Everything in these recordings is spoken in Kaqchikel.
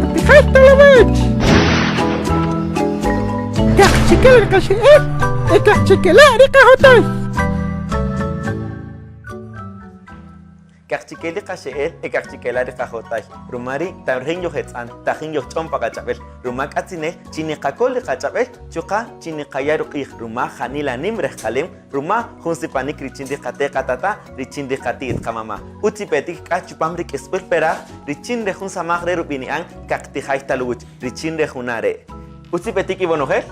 Kaqtijay Taluwech. Kaqchikel ri qaxe'el y kaqchikela' ri qajotay. Kaqchikel ri qaxe'el e kaqchikela' ri qajotay. Ruma ri' tajin yojetz'an, tajin yojch'on pa qach'ab'el. Ruma k'atzinel chi niqakol ri qach'ab'el chuqa' chi niqaya' ruq'ij ruma janila nim rejqalem ruma jun sipanik richin ri qate' qatata' richin ri qati't qamama'. Ütz ipetik k'a chupam ri k'isb'äl peraj richin re jun samaj re' rub'ini'an Kaqtijay Taluwäch richin re juna' re'. Ütz ipetik iwonojel?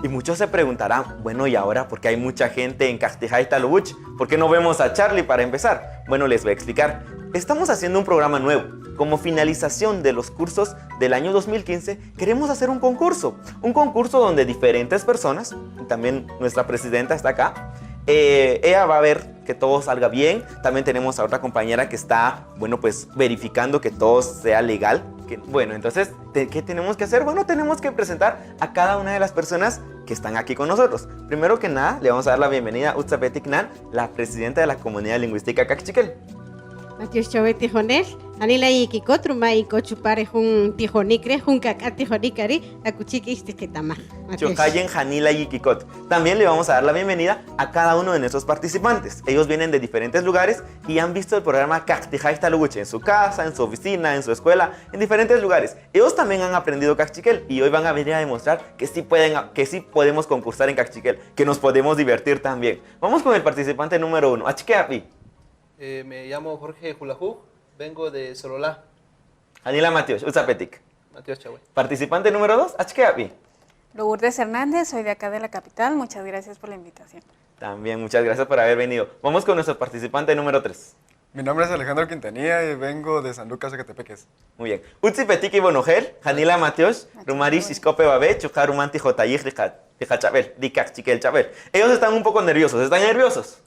Y muchos se preguntarán, bueno, ¿y ahora por qué hay mucha gente en Kaqtijay Taluwäch? ¿Por qué no vemos a Charlie para empezar? Bueno, les voy a explicar. Estamos haciendo un programa nuevo. Como finalización de los cursos del año 2015, queremos hacer un concurso. Un concurso donde diferentes personas, y también nuestra presidenta está acá, ella va a ver que todo salga bien. También tenemos a otra compañera que está, bueno, pues verificando que todo sea legal. Que, bueno, entonces, ¿qué tenemos que hacer? Bueno, tenemos que presentar a cada una de las personas que están aquí con nosotros. Primero que nada, le vamos a dar la bienvenida a Utzapetik Nan, la presidenta de la Comunidad Lingüística Kaqchikel. Matiox chawe tijonel, janila yikikot ruma iko chupa re jun tijonik re jun k'ak'a tijonik k'a ri' akuchi k'iy xtiqetamaj. Matiox. Chuqayen janila yikikot. También le vamos a dar la bienvenida a cada uno de nuestros participantes. Ellos vienen de diferentes lugares y han visto el programa Kaqtijay Taluwäch en su casa, en su oficina, en su escuela, en diferentes lugares. Ellos también han aprendido Kaqchikel y hoy van a venir a demostrar que sí pueden, que sí podemos concursar en Kaqchikel, que nos podemos divertir también. Vamos con el participante número 1, Achikeapi. Me llamo Jorge Julajú, vengo de Sololá. Janila Matios, Utzapetik. Matios Chahue. Participante número 2, Achikeapi. Lourdes Hernández, soy de acá de la capital, muchas gracias por la invitación. También muchas gracias por haber venido. Vamos con nuestro participante número 3. Mi nombre es Alejandro Quintanilla y vengo de San Lucas, Sacatepéquez. Muy bien. Utzi Petiki Bonojel, Janila Matios, Rumari Xiscope Babé, Chujarumanti Jotayij, Rijachabel, Dikakchikel Chabel. Ellos están un poco nerviosos, ¿están nerviosos?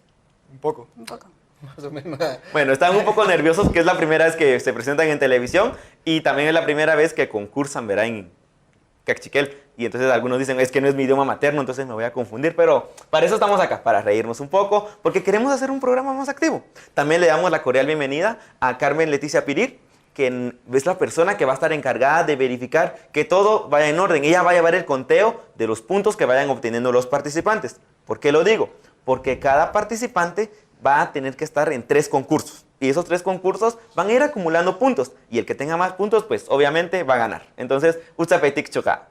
Un poco. Un poco. Más o menos. Bueno, están un poco nerviosos, que es la primera vez que se presentan en televisión y también es la primera vez que concursan, ¿verdad? En Kaqchikel. Y entonces algunos dicen, es que no es mi idioma materno, entonces me voy a confundir, pero para eso estamos acá, para reírnos un poco, porque queremos hacer un programa más activo. También le damos la cordial bienvenida a Carmen Leticia Pirir, que es la persona que va a estar encargada de verificar que todo vaya en orden. Ella va a llevar el conteo de los puntos que vayan obteniendo los participantes. ¿Por qué lo digo? Porque cada participante va a tener que estar en 3 concursos. Y esos 3 concursos van a ir acumulando puntos. Y el que tenga más puntos, pues obviamente va a ganar. Entonces, Utzapetik Choca.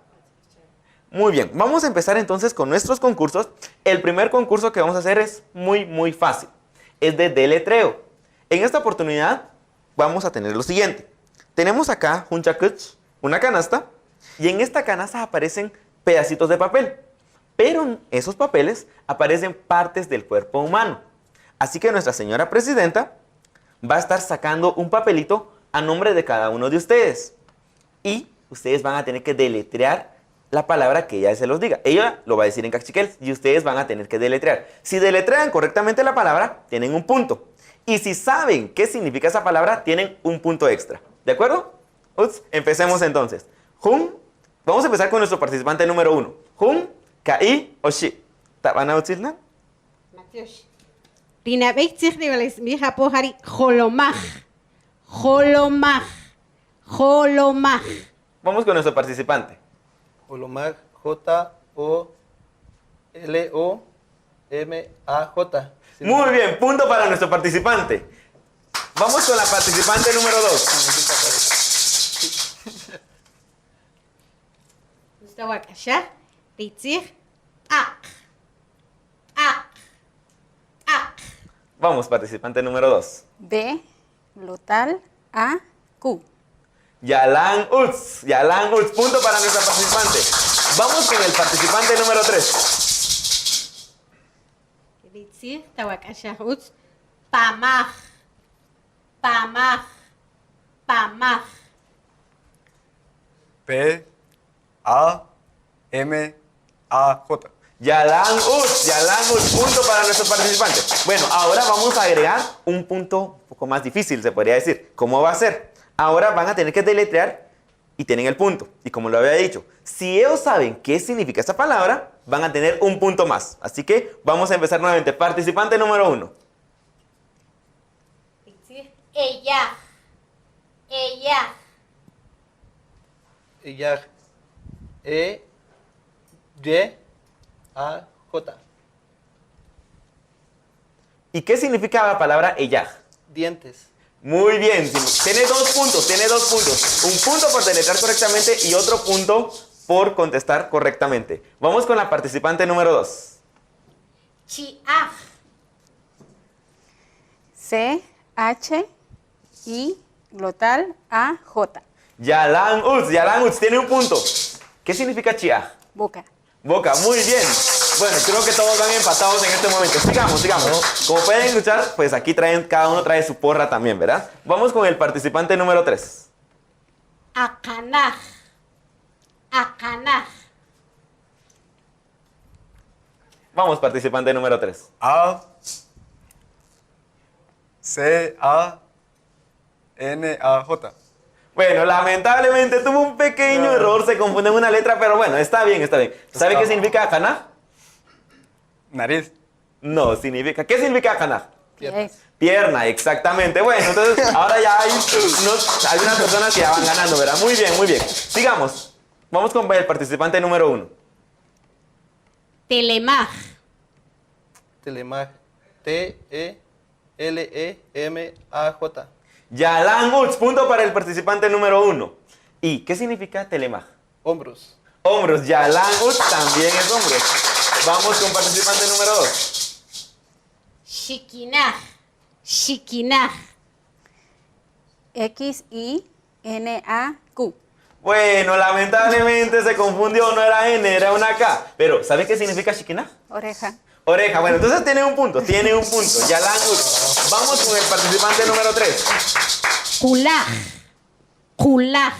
Muy bien, vamos a empezar entonces con nuestros concursos. El primer concurso que vamos a hacer es muy, muy fácil. Es de deletreo. En esta oportunidad vamos a tener lo siguiente. Tenemos acá un chakuch, una canasta, y en esta canasta aparecen pedacitos de papel. Pero en esos papeles aparecen partes del cuerpo humano. Así que nuestra señora presidenta va a estar sacando un papelito a nombre de cada uno de ustedes. Y ustedes van a tener que deletrear la palabra que ella se los diga. Ella lo va a decir en Kaqchikel y ustedes van a tener que deletrear. Si deletrean correctamente la palabra, tienen un punto. Y si saben qué significa esa palabra, tienen un punto extra. ¿De acuerdo? Ups, empecemos entonces. Jun, vamos a empezar con nuestro participante número 1. Jun, Ka'i, Oshi. ¿Tabana utzilna? Matiosh. Rinabey tzij ribeles, mi hija pojari, jolomaj. Jolomaj. Jolomaj. Vamos con nuestro participante. Jolomaj, J O L O M A J. Sí. Muy bien, punto para nuestro participante. Vamos con la participante número 2. Gustavo Akasha, Ritzij, Ak. Ak. Ak. Vamos, participante número 2. B, Lotal, A, Q. Yalan Utz, Yalan Utz, punto para nuestra participante. Vamos con el participante número 3. Ritzij, Tawakasha Utz, Pamaj, Pamaj, Pamaj. P, A, M, A, J. Yalan Utz, Yalan Utz, punto para nuestro participante. Bueno, ahora vamos a agregar un punto un poco más difícil, se podría decir. ¿Cómo va a ser? Ahora van a tener que deletrear y tienen el punto. Y como lo había dicho, si ellos saben qué significa esta palabra, van a tener un punto más. Así que vamos a empezar nuevamente. Participante número 1. Ella. Eyaj. E, Y, A, J. ¿Y qué significa la palabra eyaj? Dientes. Muy bien, tiene 2 puntos, tiene 2 puntos. Un punto por deletrear correctamente y otro punto por contestar correctamente. Vamos con la participante número 2. Chiaj. C, H, I, glotal, A, J. Yalan Utz, Yalan Utz, tiene un punto. ¿Qué significa chiaj? Boca. Boca, muy bien. Bueno, creo que todos van empatados en este momento. Sigamos, sigamos. Como pueden escuchar, pues aquí traen, cada uno trae su porra también, ¿verdad? Vamos con el participante número 3. Akanaj. Akanaj. Vamos, participante número 3. A, C, A, N, A, J. Bueno, lamentablemente tuvo un pequeño error, se confundió en una letra, pero bueno, está bien, está bien. ¿Sabe qué significa akanaj? Nariz. No, significa... ¿Qué significa akanaj? Pierna. Yes. Pierna, exactamente. Bueno, entonces ahora ya hay algunas personas que ya van ganando, ¿verdad? Muy bien, muy bien. Sigamos. Vamos con el participante número 1. Telemaj. Telemaj. T, E, L, E, M, A, J. Yalan Utz, punto para el participante número 1. ¿Y qué significa telemaj? Hombros. Hombros. Yalan Utz también es hombros. Vamos con participante número 2. Xiquinaj. Xiquinaj. X, I, N, A, Q. Bueno, lamentablemente se confundió, no era N, era una K. Pero, ¿sabe qué significa xiquinaj? Oreja. Oreja, bueno, entonces tiene un punto, tiene un punto. Yalan Utz. Vamos con el participante número 3. Kulaj. Kulaj.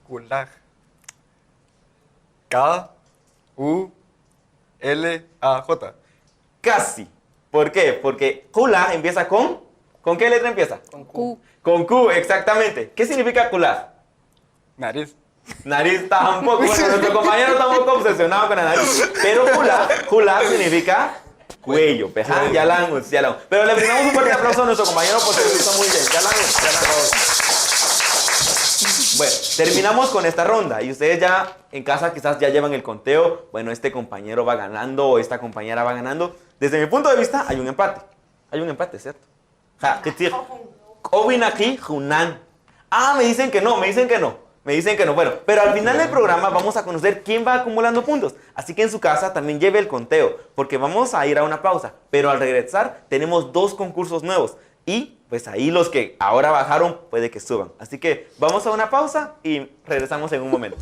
Kulaj. K, U, L, A, J. Casi. ¿Por qué? Porque kulaj empieza con... ¿Con qué letra empieza? Con Q. Q. Con Q, exactamente. ¿Qué significa kulaj? Nariz. Nariz tampoco. Bueno, nuestro compañero está un poco obsesionado con la nariz. Pero kulaj, kulaj significa cuello. Ajá, ya la han, ya la han. Pero le brindamos un fuerte aplauso a nuestro compañero porque lo hizo muy bien. Ya la han, ya la han. Bueno, terminamos con esta ronda y ustedes ya en casa quizás ya llevan el conteo. Bueno, este compañero va ganando o esta compañera va ganando. Desde mi punto de vista hay un empate. Hay un empate, ¿cierto? Ja, ¿qué te digo? Obinaki Junan. Ah, me dicen que no, me dicen que no. Me dicen que no. Bueno, pero al final del programa vamos a conocer quién va acumulando puntos. Así que en su casa también lleve el conteo, porque vamos a ir a una pausa. Pero al regresar tenemos 2 concursos nuevos. Y pues ahí los que ahora bajaron puede que suban. Así que vamos a una pausa y regresamos en un momento.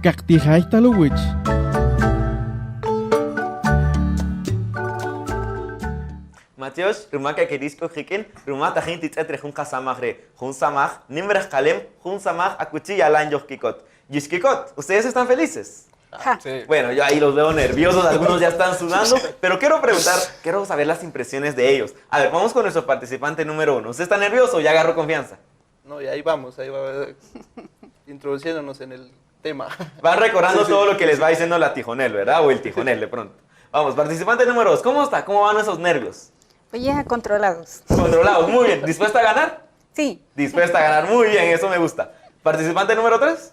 Cactijay taluwich. Mateos, rumaka kerisco jikin, rumata jinti tzetre jun kasamaj re, jun samaj, nimraj kalem, jun samaj akuchilla lan yohkikot. Yishkikot, ¿ustedes están felices? Ja. Sí. Bueno, yo ahí los veo nerviosos, algunos ya están sudando, pero quiero preguntar, quiero saber las impresiones de ellos. A ver, vamos con nuestro participante número 1. ¿Usted está nervioso o ya agarró confianza? No, y ahí vamos, ahí va introduciéndonos en el tema. Van recordando todo lo que les va diciendo la tijonel, ¿verdad? O el tijonel, de pronto. Vamos, participante número 2, ¿cómo está? ¿Cómo van esos nervios? Pues ya controlados. Controlados, muy bien. ¿Dispuesta a ganar? Sí. Dispuesta a ganar, muy bien, eso me gusta. Participante número 3.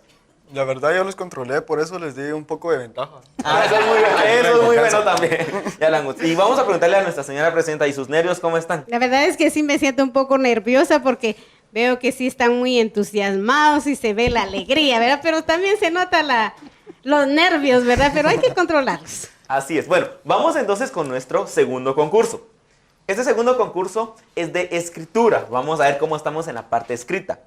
La verdad yo los controlé, por eso les di un poco de ventaja. Ah, eso es muy bueno, eso es muy bueno también. Ya la angustia. Y vamos a preguntarle a nuestra señora presidenta, ¿y sus nervios cómo están? La verdad es que sí me siento un poco nerviosa porque veo que sí están muy entusiasmados y se ve la alegría, ¿verdad? Pero también se nota los nervios, ¿verdad? Pero hay que controlarlos. Así es. Bueno, vamos entonces con nuestro segundo concurso. Este segundo concurso es de escritura. Vamos a ver cómo estamos en la parte escrita.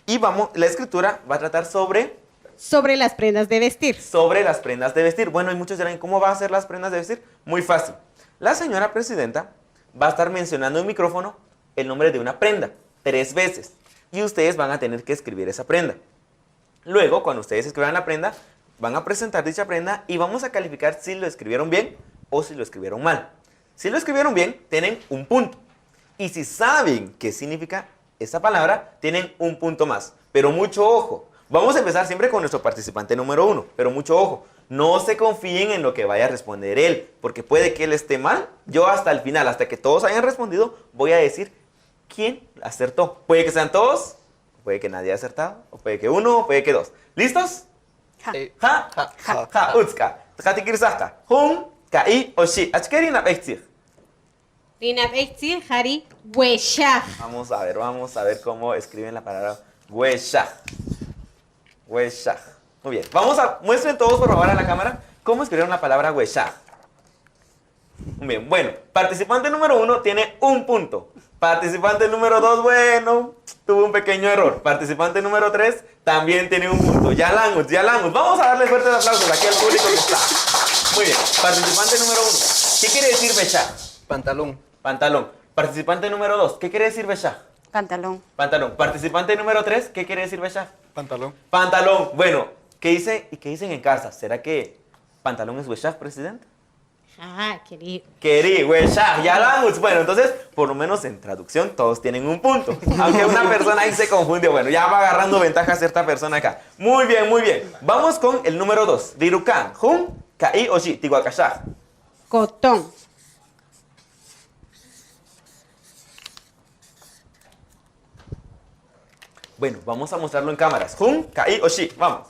Y la escritura va a tratar sobre... Sobre las prendas de vestir. Sobre las prendas de vestir. Bueno, y muchos dirán, ¿cómo va a ser las prendas de vestir? Muy fácil. La señora presidenta va a estar mencionando en micrófono el nombre de una prenda 3 veces. Y ustedes van a tener que escribir esa prenda. Luego, cuando ustedes escriban la prenda, van a presentar dicha prenda y vamos a calificar si lo escribieron bien o si lo escribieron mal. Si lo escribieron bien, tienen un punto. Y si saben qué significa esa palabra, tienen un punto más. Pero mucho ojo. Vamos a empezar siempre con nuestro participante número 1, pero mucho ojo. No se confíen en lo que vaya a responder él, porque puede que él esté mal. Yo hasta el final, hasta que todos hayan respondido, voy a decir quién acertó. Puede que sean todos, puede que nadie haya acertado, o puede que uno, o puede que dos. ¿Listos? Ja. Sí. Ja, Ja. ja, ja, utska. Tqatikirsajqa. Jun, ka'i, oxi. Achkeri nab'ej tzij. Ri nab'ey tzij ja ri wexaj. Vamos a ver cómo escriben la palabra hueshaj. Hueshaj. Muy bien. Muestren todos por favor a la cámara cómo escribieron la palabra hueshaj. Muy bien. Bueno, participante número 1 tiene un punto. Participante número 2, bueno, tuvo un pequeño error. Participante número 3 también tiene un punto. Yalangus, Yalangus. Vamos a darle fuertes aplausos aquí al público que está. Muy bien. Participante número 1. ¿Qué quiere decir bechaj? Pantalón. Pantalón. Participante número 2. ¿Qué quiere decir bechaj? Pantalón. Pantalón. Participante número 3. ¿Qué quiere decir bechaj? Pantalón. Pantalón. Bueno, ¿qué dice y qué dicen en casa? ¿Será que pantalón es weshaj, presidente? Ah, querido. Querí, weshaj, yalangus. Bueno, entonces, por lo menos en traducción, todos tienen un punto. Aunque una persona ahí se confundió. Bueno, ya va agarrando ventaja cierta persona acá. Muy bien, muy bien. Vamos con el número 2. Dirukan, jun, ka'i, oshi, tihuacashaj. Cotón. Bueno, vamos a mostrarlo en cámaras. Jun, ka'i, oshi. Vamos.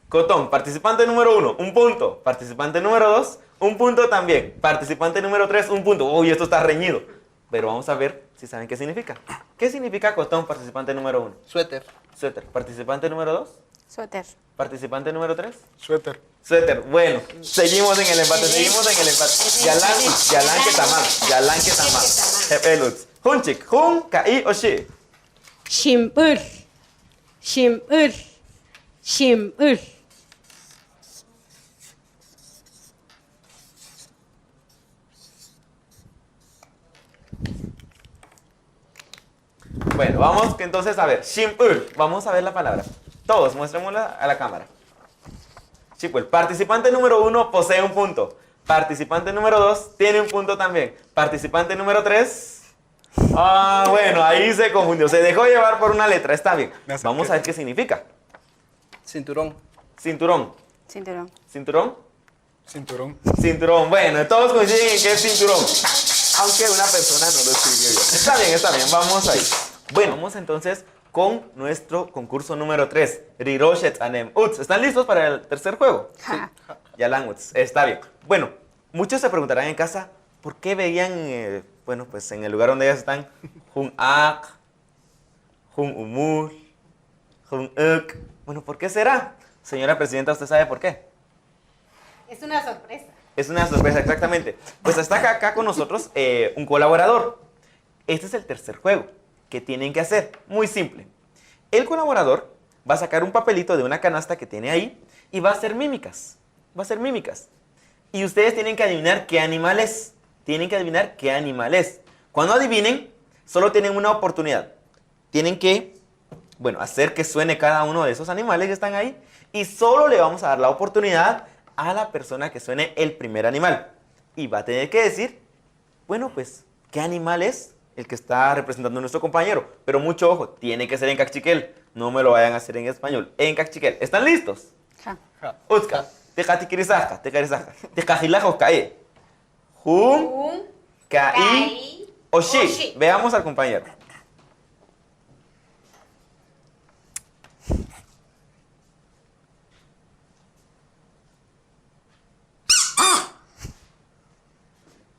Cotón, participante número 1, un punto. Participante número 2, un punto también. Participante número 3, un punto. Uy, esto está reñido. Pero vamos a ver si saben qué significa. ¿Qué significa cotón, participante número 1? Suéter. Suéter. Participante número 2. Suéter. Participante número 3. Suéter. Suéter. Bueno, seguimos en el empate, seguimos en el empate. Yalán, yalán que tamal, yalán que tamal. Jepelutz. Junchik, jun, ka'i, oshi. Ximbül. Ximbül. Ximbül. Bueno, vamos que entonces a ver, Shimpul, vamos a ver la palabra. Todos, muéstrenmosla a la cámara. Shimpul, participante número 1 posee un punto. Participante número 2 tiene un punto también. Participante número 3. Ah, bueno, ahí se confundió. Se dejó llevar por una letra, está bien. Me acerqué. Vamos a ver qué significa. Cinturón. Cinturón. Cinturón. ¿Cinturón? Cinturón. Cinturón. Bueno, todos coinciden en que es cinturón. Aunque una persona no lo escribió bien. Está bien, está bien, vamos ahí. Bueno, vamos entonces con nuestro concurso número 3. Riroshet Anem Utz. ¿Están listos para el tercer juego? Ja. Yalan Utz, está bien. Bueno, muchos se preguntarán en casa, ¿por qué veían, bueno, pues en el lugar donde ellas están, Jun Ak, Jun Umul, Jun Uk? Bueno, ¿por qué será? Señora presidenta, ¿usted sabe por qué? Es una sorpresa. Es una sorpresa, exactamente. Pues está acá con nosotros un colaborador. Este es el tercer juego que tienen que hacer. Muy simple. El colaborador va a sacar un papelito de una canasta que tiene ahí y va a hacer mímicas. Va a hacer mímicas. Y ustedes tienen que adivinar qué animal es. Tienen que adivinar qué animal es. Cuando adivinen, solo tienen una oportunidad. Tienen que, hacer que suene cada uno de esos animales que están ahí. Y solo le vamos a dar la oportunidad a la persona que suene el primer animal. Y va a tener que decir, ¿qué animal es el que está representando a nuestro compañero? Pero mucho ojo, tiene que ser en cachiquel. No me lo vayan a hacer en español. En cachiquel. ¿Están listos? Ja. Ja. Utska. Tejatiquirizaja, tejarizaja. Tejajilajo, cae. Jun, Un, caí, caí, oshi. oshi. Veamos al compañero.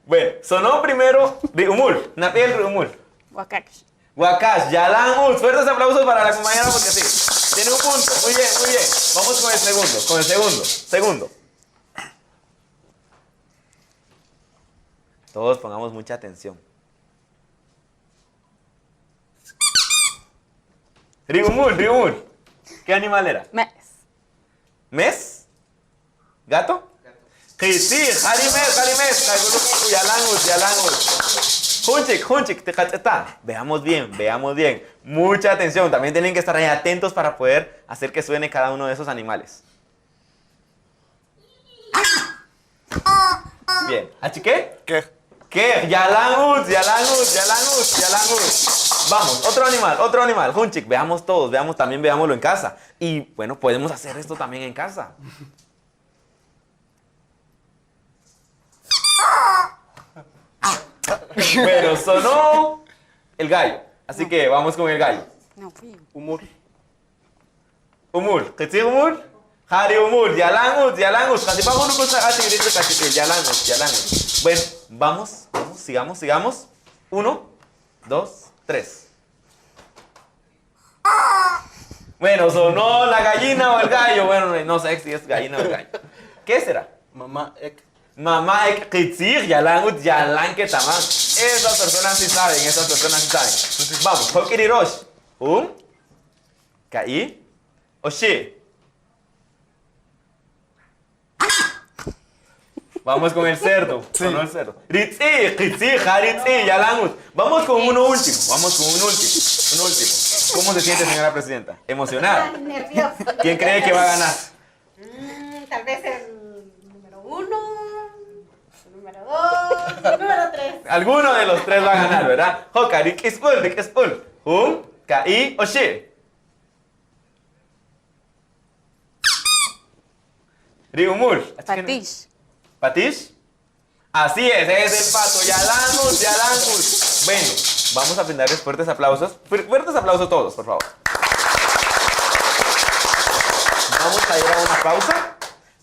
Bueno, sonó primero Riumul, Napiel Riumul. Huacax. Huacax, Yalán Ul. Fuertes aplausos para la compañera porque sí. Tiene un punto. Muy bien, muy bien. Vamos con el segundo, con el segundo. Segundo. Todos pongamos mucha atención. Riumul, Riumul. ¿Qué animal era? Mes. ¿Mes? ¿Gato? Sí, sí, Jarimes, Jarimes, Yalangus, Yalangus. Junchik, Junchik, tejachetá. Veamos bien, veamos bien. Mucha atención. También tienen que estar ahí atentos para poder hacer que suene cada uno de esos animales. Bien. ¿Achiqué? ¿Qué? ¿Qué? ¿Qué? Yalan utz, yalan utz, yalan utz, yalan utz. Vamos, otro animal, otro animal. Junchik, veamos todos, veamos, también veámoslo en casa. Y bueno, podemos hacer esto también en casa. Pero sonó el gallo. Así que vamos con el gallo. No fui. Humor. Umul, ¿qué umul? Hari umul, yalangus, yalangus, yalangus, yalangus. Bueno, vamos, vamos, sigamos, sigamos. Uno, dos, tres. Bueno, sonó la gallina o el gallo. Bueno, no sé si es gallina o el gallo. ¿Qué será? Mamá ek. Mamá ek kitzir, yalangut, yalan ketamán. Esas personas sí saben, esas personas sí saben. Vamos, hokirirosh. Un, kai, oshi. Vamos con el cerdo. Sonó el cerdo. Ritzi, kitzi, haritzi, yalangut. Vamos con uno último. Vamos con un último. Un último. ¿Cómo se siente, señora presidenta? Emocionada. Nerviosa. ¿Quién cree que va a ganar? Tal vez el número 1, el número 2, el número 3. Alguno de los tres va a ganar, ¿verdad? Joka, rikispul, rikispul. Un, kai, oshi. Riumul. Patish. ¿Patish? Así es, es el pato. Yalangus, yalangus. Bueno, vamos a brindarles fuertes aplausos. Fuertes aplausos todos, por favor. Vamos a ir a una pausa,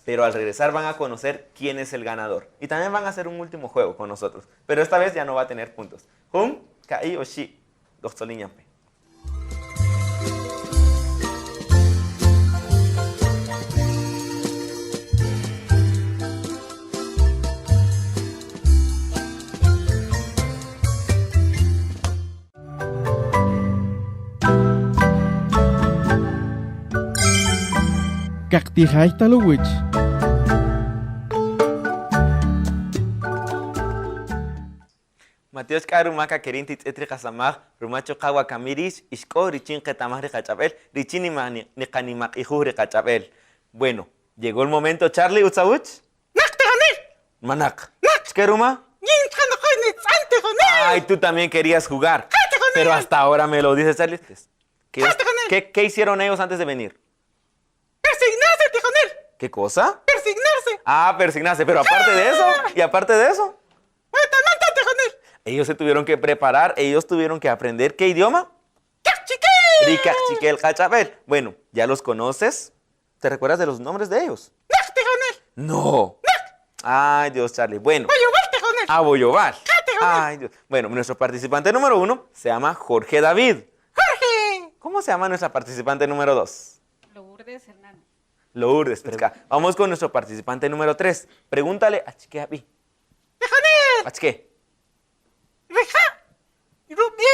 pero al regresar van a conocer quién es el ganador. Y también van a hacer un último juego con nosotros. Pero esta vez ya no va a tener puntos. Jun, kai, oshi, goxoliñampe. Kaktijay taluwich. Mateos k'arumaka kerinti tz'etri qasamaj rumacho qawa kamirix ixk'o richin qetamaj riqach'ab'el richin niqanimaq'ijuj riqach'ab'el. Bueno, llegó el momento, Charlie Utzawuch. ¡Nak, tejonel! Manak. ¡Nak! ¿Qué ruma? ¡Yin, Ay, tú también querías jugar. Pero hasta ahora me lo dices, Charlie. ¿Qué, hicieron ellos antes de venir? ¡Persignarse, tijonel! ¿Qué cosa? ¡Persignarse! Ah, persignarse. Pero aparte de eso, y aparte de eso, ellos se tuvieron que preparar, ellos tuvieron que aprender ¿qué idioma? ¡Cachiquel! Ricachiquel, cachapel. Bueno, ¿ya los conoces? ¿Te recuerdas de los nombres de ellos? No. Ay, Dios, Charlie. Bueno. A Boyobal. Ay, Dios. Bueno, nuestro participante número 1 se llama Jorge David. ¡Jorge! ¿Cómo se llama nuestra participante número 2? Lourdes Hernández. Lourdes. Pesca. Vamos con nuestro participante número 3. Pregúntale a Chique Abi. ¡Tejonel! ¿A Chique? ¡Reja! ¡Rubí!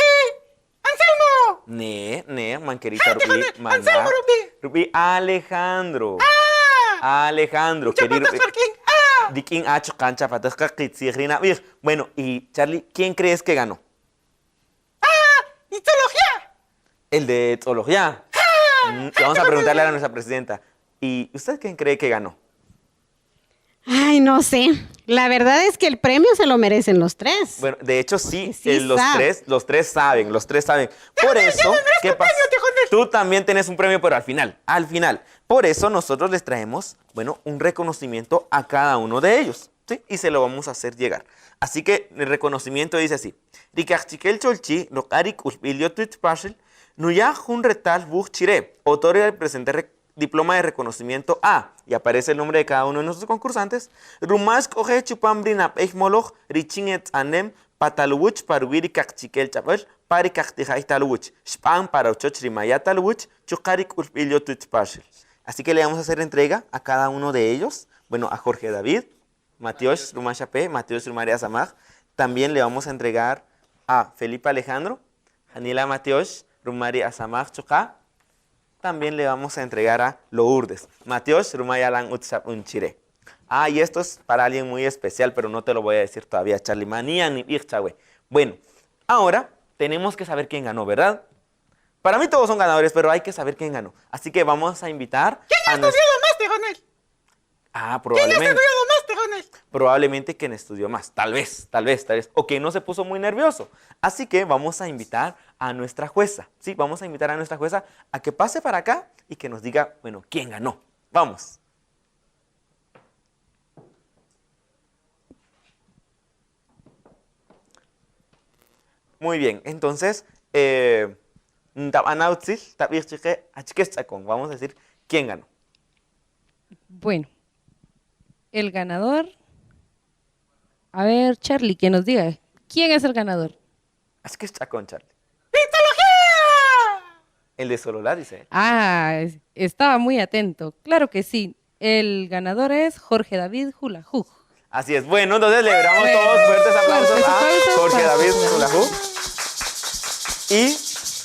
¡Anselmo! Ne, ne, manquerita Rubí. Tejonel! Maná. ¡Anselmo Rubí! Rubí Alejandro. ¡Ah! Alejandro. querido. ¡Chapatas Joaquín! ¡Ah! Dikin H cancha patasca qitzijrina bir. Bueno, y Charlie, ¿quién crees que ganó? ¡Ah! ¡Zoología! El de zoología. Vamos a preguntarle a nuestra presidenta. ¿Y usted quién cree que ganó? Ay, no sé. La verdad es que el premio se lo merecen los tres. Bueno, de hecho sí, Porque sí sabe. los tres saben, los tres saben. Por eso, ¿qué pasa? Tú también tienes un premio, pero al final, al final. Por eso nosotros les traemos, bueno, un reconocimiento a cada uno de ellos, ¿sí? Y se lo vamos a hacer llegar. Así que el reconocimiento dice así: Rikachchikel cholchi, rokarik ulpilio tuitpashil, nuya jun retal buj chire. Otorga el presente diploma de reconocimiento A, y aparece el nombre de cada uno de nuestros concursantes. Rumash coge chupambrin moloch richin etzanem pataluwuch paruwiri kakchikel chapel pari kaktijay taluwuch shpan para ochoch rimaya taluwuch chukarik ulpilio tuitpashil. Así que le vamos a hacer entrega a cada uno de ellos. Bueno, a Jorge David, Mateos Rumachape, Mateos Rumaria Samaj. También le vamos a entregar a Felipe Alejandro, Janila Mateos, Rumari Asamaj Chuka. También le vamos a entregar a Lourdes, Mateos Rumayalan Utsap Unchire. Ah, y esto es para alguien muy especial, pero no te lo voy a decir todavía, Charlie. Manía ni Irchawe. Bueno, ahora tenemos que saber quién ganó, ¿verdad? Para mí todos son ganadores, pero hay que saber quién ganó. Así que vamos a invitar ¿Quién a ha nuestro- estudiado más, tijonel? Ah, ¿Quién ha probablemente. estudiado más, Tijonel? Probablemente quien estudió más, tal vez, tal vez, tal vez, o quien no se puso muy nervioso. Así que vamos a invitar a nuestra jueza, ¿sí? Vamos a invitar a nuestra jueza a que pase para acá y que nos diga, bueno, ¿quién ganó? Vamos. Muy bien, entonces, ntab'anawtzil, tab'ij chiqe, achike xch'akon. Vamos a decir quién ganó. Bueno, el ganador. A ver, Charlie, que nos diga, ¿quién es el ganador? Achike xch'akon, Charlie. ¡Mitología! El de Sololá, dice él. Ah, estaba muy atento. Claro que sí. El ganador es Jorge David Julajú. Así es. Bueno, entonces le damos Bueno, todos fuertes aplausos fuertes a aplausos Jorge para David Jorge David. Julajú. Y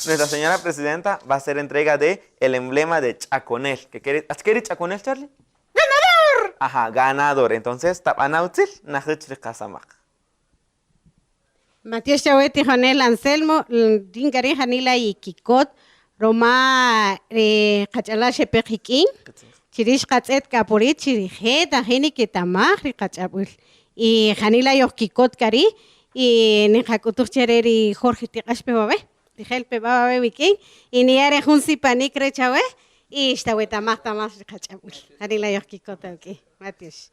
nuestra señora presidenta va a hacer entrega de el emblema de Chaconel. ¿Qué quiere? ¿Quieres Chaconel, Charlie? ¡Ganador! Ajá, ganador. Entonces, tapanautzil, najich riqasamaq. Matías Chaweti, Jonel Anselmo, Ringari Janila y Kikot, Roma Kachala Shepejiquín, Chirish Katzet Kapurit, Chirijet, Ajini Kitamaj, Rikachabul. Y Janila Yoskikot Kari, y Nijakutuch Chereri Jorge Tiqashpe Babe, Tijelpe Babe Wikin, y Niare Junsi Panik Rechawe, y Xtahuetamaj Tamaj Rikachabul. Janila Yoskikot, ok. Matías.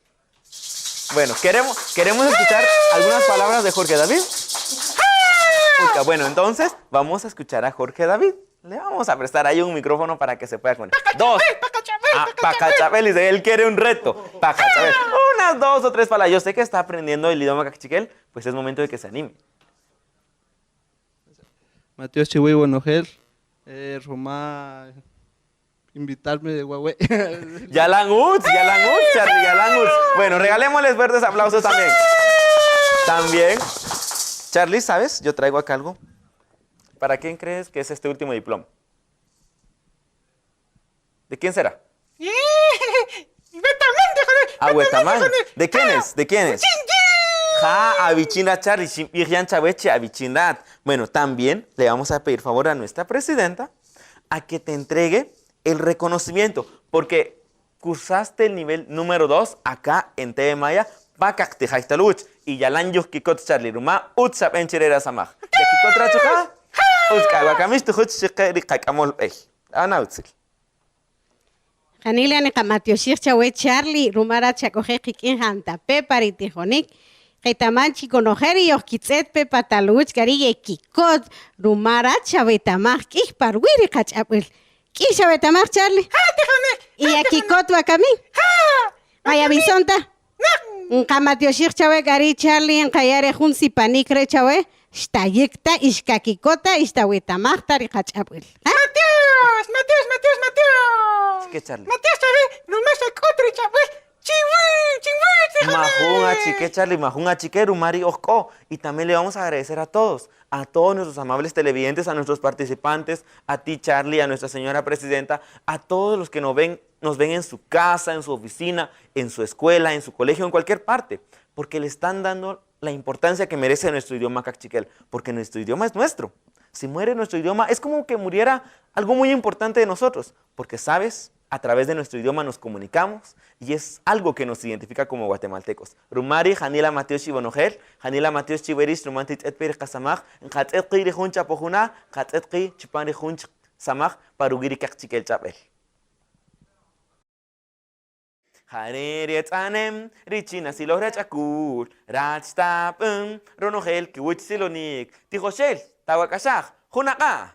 Bueno, queremos escuchar algunas palabras de Jorge David. Pucha, bueno, entonces vamos a escuchar a Jorge David. Le vamos a prestar ahí un micrófono para que se pueda poner. Dos. Ah, Pacachabel, dice, él quiere un reto. Pacachabel. Unas 2 o 3 palabras. Yo sé que está aprendiendo el idioma cachiquel, pues es momento de que se anime. Mateo Chihuahua Bonogel, Roma, invitarme de Huawei. Yalan Utz, Yalan Utz, Charlie, Yalan Utz. Bueno, regalémosles fuertes aplausos también. También, Charlie, ¿sabes? Yo traigo acá algo. ¿Para quién crees que es este último diploma? ¿De quién será? ¡Betamán, Ah, Betamán, Huetamán. ¿De quién es? ¿De quién es? Ja, Avichina Charlie, Shimpijian Chaveche, Avichinat. Bueno, también le vamos a pedir favor a nuestra presidenta a que te entregue el reconocimiento, porque cursaste el nivel número 2 acá en TV Maya, Bakaktijaitaluch, y Yalan Yuskikot Charlie Ruma, Utsap Encherera Samaj. Yakikot Rachuja, Utskawakamish Tujuch Shike Rikakamol Ej. Anautzil. Janila ni kamatioshir chawe Charlie, rumara chacoje kikin janta pepa ritijonik, Qetaman chikonojeri yohkitz'et pe pataluch kari yekikot, rumara chawetamaj k'ij parwiri qach'ab'il. K'ij chawetamaj, Charlie. ¡Ja, tijonel! Y yakikot wakamin. ¡Ja! Maya bisonta. Nqamatioxij chawe kari Charlie, nqayare jun sipanik re chawe, xtayikta, ixkakikota, ixtawetamajta riqach'ab'il. ¿Ah? ¡Mateos! ¡Mateos, Mateos, Mateos! ¿Qué, Charlie? ¡Mateos, chawe! ¡Nomás sacó otro chawel! ¡Chiwi! ¡Chiwi! Majun achique, Charlie, majun achique, Rumari Osco. Y también le vamos a agradecer a todos, a todos nuestros amables televidentes, a nuestros participantes, a ti, Charlie, a nuestra señora presidenta, a todos los que nos ven en su casa, en su oficina, en su escuela, en su colegio, en cualquier parte, porque le están dando la importancia que merece nuestro idioma cachiquel, porque nuestro idioma es nuestro. Si muere nuestro idioma, es como que muriera algo muy importante de nosotros, porque, ¿sabes? A través de nuestro idioma nos comunicamos y es algo que nos identifica como guatemaltecos. Rumari, Janila Mateos Chibonojel, Janila Mateos Chiberis, Rumantit Etper Kasamaj, Njatzetqi Rijun Chapojuna, Njatzetqi Chipan Rijun Samaj, Parugiri Kachchikel Chapel. Jarere tzanem, richina silora chakul, rachtapun, ronojel kiwich silonik, tijoshel, tawakashaj, junaka.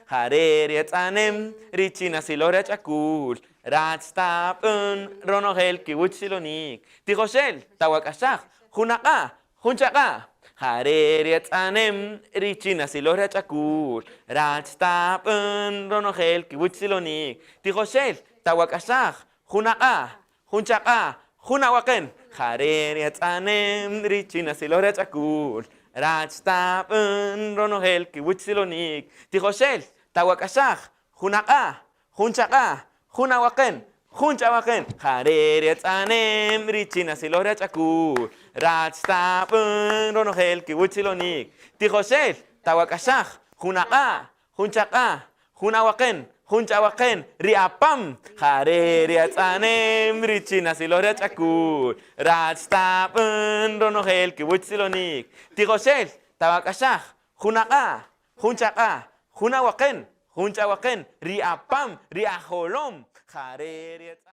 Jarere tzanem, richina silora chakul, rachtapun, ronojel kiwich silonik, tijoshel, tawakashaj, junaka, junchaka. Jarere tzanem, richina silora chakul, rachtapun, ronojel kiwich silonik, tijoshel, tawakashaj, junaka. Junchaqa, junawaqen, jarere tzanem, richina silora chakul, rachtapun, ronojel kiwich silonik, tijoshel, tawakashaj, junaqa, junchaqa, junawaqen, junchawaqen, jarere tzanem, richina silora chakul, rachtapun, ronojel kiwich silonik, tijoshel, tawakashaj, junaqa, junchaqa, Jun awaqen, jun ch'awaqen, ri apam, jare ri atz'anem richin nasiloj ri ach'akul, rat xtab'än ronojel kiwäch silonïk. Tijoxel, tawak'axaj, jun aq'a', jun chaq'a', jun awaqen, jun ch'awaqen, ri apam, ri ajolom, jare ri atz'anem.